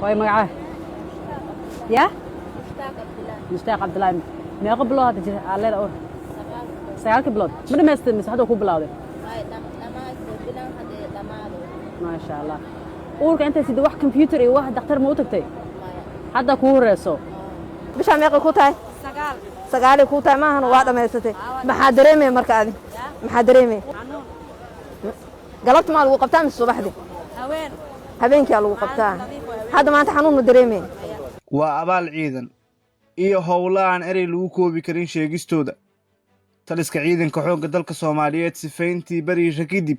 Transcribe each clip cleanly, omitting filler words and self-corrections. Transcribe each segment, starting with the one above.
Way magacaa ya? Mushtaaq Cabdilaahi. Meeqo bilood hadda jira aa leeda uur? 9-ka bilood ma dhamaystir mise hadda ku bilowday? Maasha Allah. Uurka intay sida wax computer iyo wax dhakhtar ma u tagtay? Hadda kuu horeyso? Bishaa meeqay ku tahay? 9-ay ku tahay. Maahan, waa dhammaysatay. Maxaa dareemaya marka adi? Maxaa dareemaya? Galabta maa lagu qabtaa mise subaxdii? Habeenkiyaa lagu qabtaa. Hadda maanta xanuun ma dareemaya? Waa abaal ciidan iyo howlo aan erey lagu koobi karin sheegistooda. Taliska ciidanka xoogga dalka Soomaaliyeed sifayntii Bariira kadib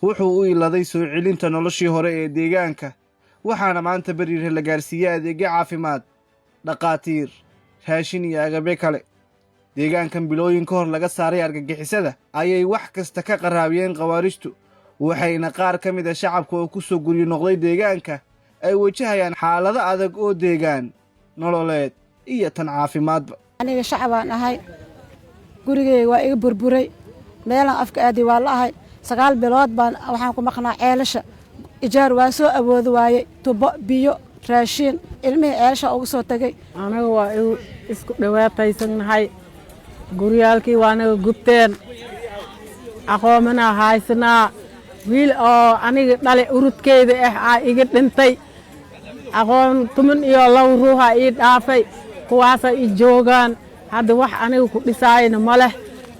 wuxuu u iladay soo celinta noloshii hore ee deegaanka, waxaana maanta Bariire la gaarsiiyey adeegyo caafimaad, dhaqaatiir, raashin iyo agabyo kale. Deegaankan bilooyin ka hor laga saaray argagixisada ayay wax kasta ka qaraabiyeen khawaarijtu, waxayna qaar ka mid a shacabka oo ku soo guryo noqday deegaanka ay wajahayaan xaalado adag oo deegaan, nololeed iyo tan caafimaadba. Aniga shacabaan ahay. Gurigeyga waa iga burburay, meelaan afka aaday waa la ahay. 9 bilood baan waxaan ku maqnaa ceelasha. Ijaar waa soo awoodi waayey, tubo, biyo, raashiin, ilmihii ceelasha uga soo tagay. Anaga waa isku dhibaataysannahay. Guryaalkii waa naga gubteen, aqoomana haysanaa. Wiil oo aniga dhale urudkeyda ah aa iga dhintay. Aqoon 12 ruuxa ii dhaafay, kuwaasa i joogaan hadda. Wax aniga ku dhisaayna ma leh.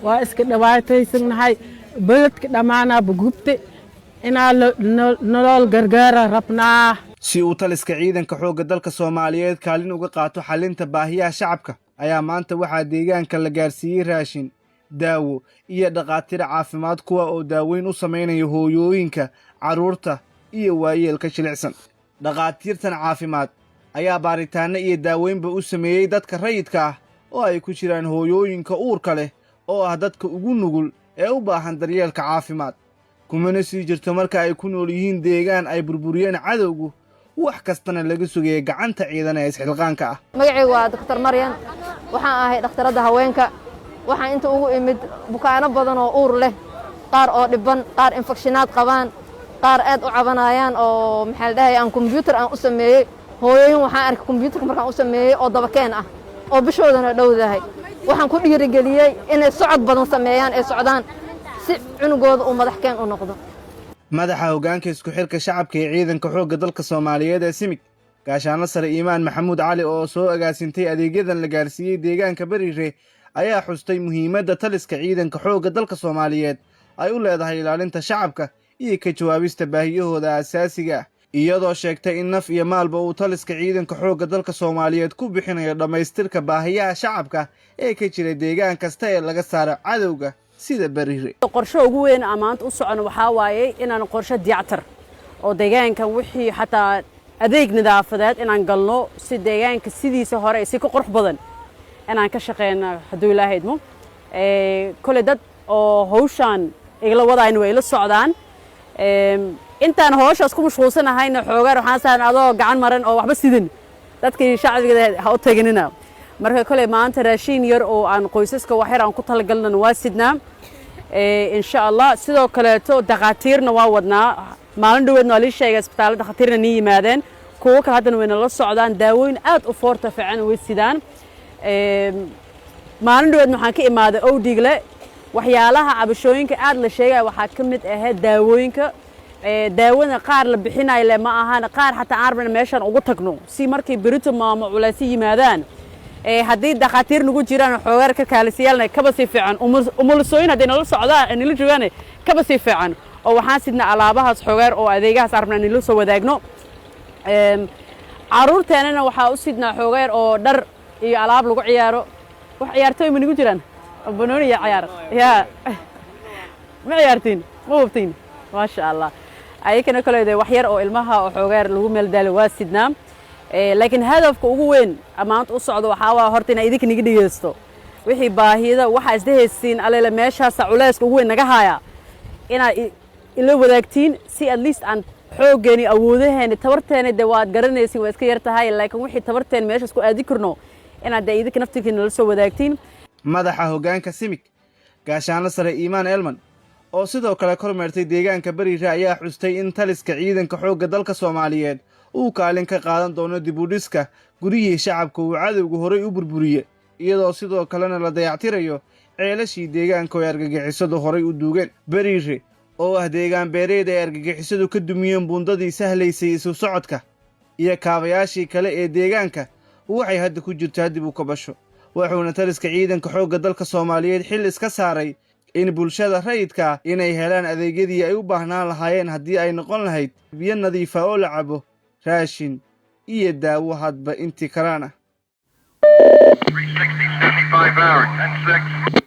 Waa iska dhibaataysannahay. Beledka dhammaanaaba gubte. Inaa nolol gargaara rabnaa. Si uu taliska ciidanka xoogga dalka Soomaaliyeed kaalin uga qaato xallinta baahiyaha shacabka ayaa maanta waxaa deegaanka la gaarsiiyey raashin, daawo iyo dhakhaatiir caafimaad, kuwa oo daaweyn u samaynaya hooyooyinka, carruurta iyo waayeelka jilicsan. Dhakhaatiirtan caafimaad ayaa baaritaanno iyo daaweynba u sameeyey dadka rayidka ah, oo ay ku jiraan hooyooyinka uurka leh, oo ah dadka ugu nugul ee u baahan daryeelka caafimaad, kumana sii jirto marka ay ku nool yihiin deegaan ay burburiyeen cadowgu, wax kastana laga sugaya gacanta ciidan ee isxilqaanka ah. Magacaygu waa Doctor Maryan. Waxaan ahay dhakhtaradda haweenka. Waxaan inta ugu imid bukaano badan oo uur leh, qaar oo dhiban, qaar infectionaad qabaan, qaar aad u cabanayaan, oo maxaa la dhahay, aan kombyuutar aan u sameeyey. Hooyooyin waxaan arkay kombyuutarka markaan u sameeyey oo dabakeen ah oo bishoodana dhowdahay. Waxaan ku dhiirigeliyey inay socod badan sameeyaan, ay socdaan, si cunugooda uu madaxkeen u noqdo. Madaxa hoggaanka isku xidhka shacabka ee ciidanka xoogga dalka Soomaaliyeed ee SIMIG, gaashaanlo sare Iimaan Maxamuud Cali, oo soo agaasintay adeegyadan la gaarsiiyey deegaanka Beriire, ayaa xustay muhiimadda taliska ciidanka xoogga dalka Soomaaliyeed ay u leedahay ilaalinta shacabka iyo ka jawaabista baahiyahooda asaasiga ah, iyadoo sheegtay in naf iyo maalba uu taliska ciidanka xoogga dalka Soomaaliyeed ku bixinayo dhammaystirka baahiyaha shacabka ee ka jira deegaan kasta ee laga saaro cadowga sida Beriire. Qorshe ugu weyn aan maanta u socono waxaa waaye inaan qorshe diyactar oo deegaankan wixii xataa adeeg nadaafadeed inaan galno, si deegaanka sidiisa hore si ka qurux badan inaan ka shaqeyno, hadduu Ilaahay idmo. Kole dad oo hawshaan igala wadayna way ila socdaan. Intaan hawshaas ku mashquulsanahayna, xoogaan waxaan saaran adoo gacan maran oo waxba sidin dadkii shacbiga ha u taginina. Marka kole maanta raashiin yar oo aan qoysaska wax yar aan ku talagalnan waa sidnaa, insha Allah. Sidoo kaleeto dhakhaatiirna waa wadnaa. Maalin dhaweedna waa lii sheegay isbitaalada dhakhaatiirna nii yimaadeen, kuwo kale haddana wayna la socdaan. Daawooyin aad u foorta fiican way sidaan. Maalin dhaweedna waxaan ka imaaday Owdhigle. Waxyaalaha cabashooyinka aad la sheegaya waxaa ka mid ahayd daawooyinka. Daawada qaar la bixinayo le ma ahan, qaar xataa aan rabna meeshaan ugu tagno, si markay berito maamo culaysi yimaadaan, haddii dhakhaatiir nagu jiraan, xoogaar ka kaalisayaalna kaba sii fiican, umulisooyin hadday nala socdaan, nala joogaan, kaba sii fiican. Oo waxaan sidnaa alaabahaas xoogaar oo adeegahaas aan rabna nala soo wadaagno. Caruurteenana waxaa u sidnaa xoogaar oo dhar iyo alaab lagu ciyaaro. Wax ciyaartooy ma nagu jiraan? Banooni iyo ciyaar ya ma ciyaartiin? Ma hubtiin? Maasha Allah. Ayakana kale de wax yar oo ilmaha oo xoogaar lagu meeldaalo waa sidnaa. Laakiin hadafka ugu weyn maanta u socdo waxaa waa horta inaa idinka niga dhegeysto wixii baahida waxaa isdhehaysiin alele meeshaasa culayska ugu weyn naga haya, inaad ila wadaagtiin, si at least aan xooggeeni, awoodaheeni, tabarteeni de waad garanaysiin, waa iska yar tahay, laakiin wixii tabarteen meeshaas ku aadi karno inaad de idinka naftirkiina nala soo wadaagtiin. Madaxa hoggaanka SIMIG, gaashaanlo sare Iimaan Elman, oo sidoo kale kormeertay deegaanka Beriire, ayaa xustay in taliska ciidanka xoogga dalka Soomaaliyeed uu kaalin ka qaadan doono dib u dhiska guryihii shacabka uu cadowgu horay u burburiye, iyadoo sidoo kalena la dayactirayo ceelashii deegaanka oo ay argagixisadu horay u duugeen. Beriire oo ah deegaan beereed ay argagixisadu ka dumiyeen buundadii sahlaysay isu socodka iyo kaabayaashii kale ee deegaanka, waxay hadda ku jirtaa dib u kabasho, wuxuuna taliska ciidanka xoogga dalka Soomaaliyeed xil iska saaray in bulshada rayidka inay helaan adeegyadii ay u baahnaan lahaayeen, haddii ay noqon lahayd biyo nadiifa oo la cabo, raashin iyo daawo hadba intii karaan ah. 360, 75 hours, 10 6.